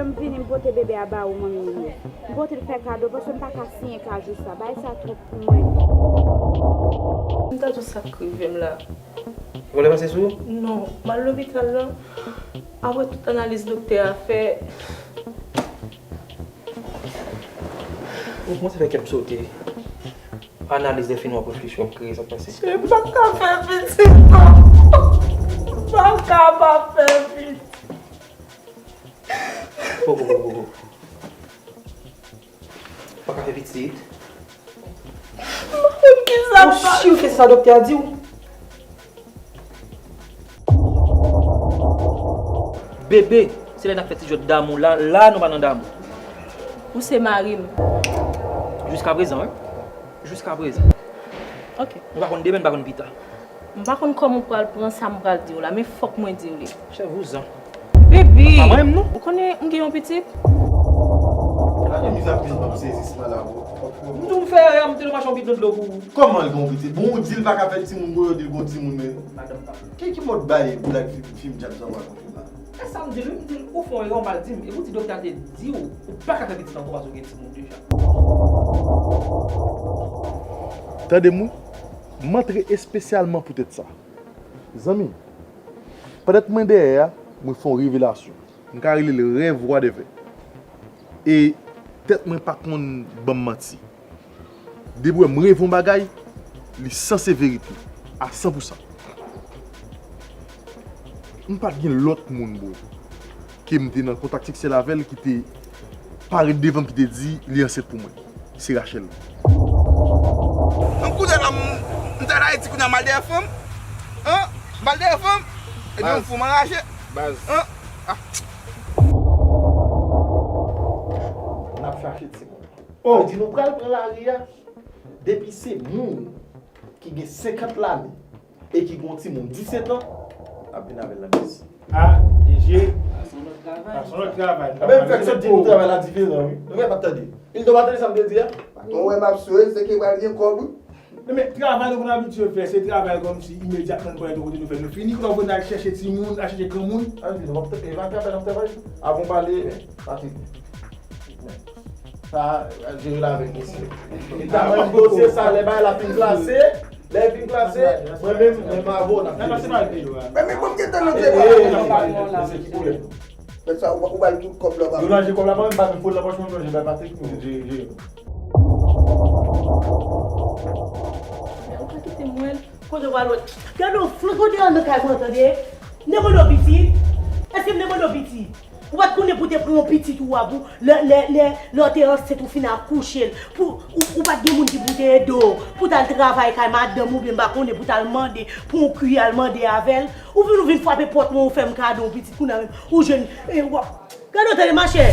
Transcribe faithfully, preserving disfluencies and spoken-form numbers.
M vini, m pote bebe a ba ou, manmi. M pote l fè kado, paske m pa ka siyen kajou sa. Bagay sa twòp pou mwen. M ta di w sa k rive m la. Vòlè pase sou ou? Non, m al lopital la. Apre tout analiz doktè a fè. Ou kòmanse fè kè m sote. Analiz de fini w ap reflechi, w ap kriye, sa k pase? M pa ka fè pitit, non. M pa ka pa fè pitit. Poko, poko, poko. Pa ka fè pitit. Mwen ki sa. Ou si ke sa doktè a di w? Bebe, se lè n ap fè ti jwèt damou la, la nou pa nan damou. Ou se mari m. Jiska prezan, wi. Jiska prezan. Ok. Nou pa konn demen, nou pa konn pita. M pa konn kòman w pral pran sa m pral di w la, men fòk mwen di w li. Chè vouzan. Baby! Pa mwen menm, non. Ou konnen m gen yon pitit? Gade mizè ap vin ban m sezisman la, bro. M di w m fè erè, m te dwe mache yon bidon dlo pou ou. Kòman l gen yon pitit? Bon, ou di l pa ka fè timoun, bro, yo di l gon timoun, men. Madanm pa. Ki, ki mòd bay black fi, fi m djab sa w rakonte m la? E sa m di l, wi, m di l, ou fè yon erè, w mal di m. Epi w di doktè a te di w, ou pa ka fè pitit ankò paske w gen timoun deja. Tande m wi, m antre espesyalman poutèt sa. Zanmi, pandan mwen dèyè a, mwen fè yon revelasyon. M ka rele l rèv wadèvè. E tèt mwen pa konn ban m manti. Depi w wè m reve yon bagay, li sanse verite a san pou san. M pa t gen lòt moun, bro, ke m te nan kontak seksyèl avè l ki te parèt devan m ki te di li ansent pou mwen. Se Rachel. Donk kounye a la, m, m t al Ayiti kounye a, m al dèyè fanm. An? M al dèyè fanm. Epi yon fou m anraje. Baz. An? Ah. N ap chache timoun. Oh, di nou pral pran lari a. Depi se moun ki gen senkant lane e ki gen yon timoun disèt an, ap vin avè l nan bis. A D G. Sa se yon lòt travay. Sa se yon lòt travay. Enben, m fèk sot di nou travay la diferan, wi. Nou gen pa tande. Ildo pa tande sa m te di a? Patwon wè m ap swe, se ke pral gen kòb, wi. Men travay nou konn abitye fè, se travay kòmsi imedyatman nou pral kote nou fè. Nou fini, kounye a nou al chèche timoun, al chèche granmoun. A, nou ap travay, nou ap travay. Avan w pale, men, Patrick. Sa, jere l avèk mesye. Li ta mande dosye sa, lè bagay la fin klase, lè l fin klase, mwen menm, mwen m avè w, n ap pase pale de yo a. Men, men, bon, m gentan nan deba. Mesye, ki pwoblèm? Fè sa, ou, ou ba l tout kòb la, ou pa. Yo ranje kòb la, mwen menm, m pa menm fout nan pòch mwen, mwen, jere, jere. Ou pa kite mwen. Kote w al wè? Gade yon flank kote an nan kay mwen, tande? Nemono piti? Èske m nemono piti? Ou pa t konnen pou te pran yon pitit ou a pou lè, lè, lè, lè w te ansent ou fin akouche l. Pou, ou, ou pa t gen moun ki pou te ede w. Pou t al travay kay madanm oubyen m pa konnen pou t al mande, pran yon kiyè al mande avè l. Ou vin, ou vin frape pòt mwen, ou fè m kado yon pitit kounye a menm. Ou jwenn, e, w ap, gade w tande machè.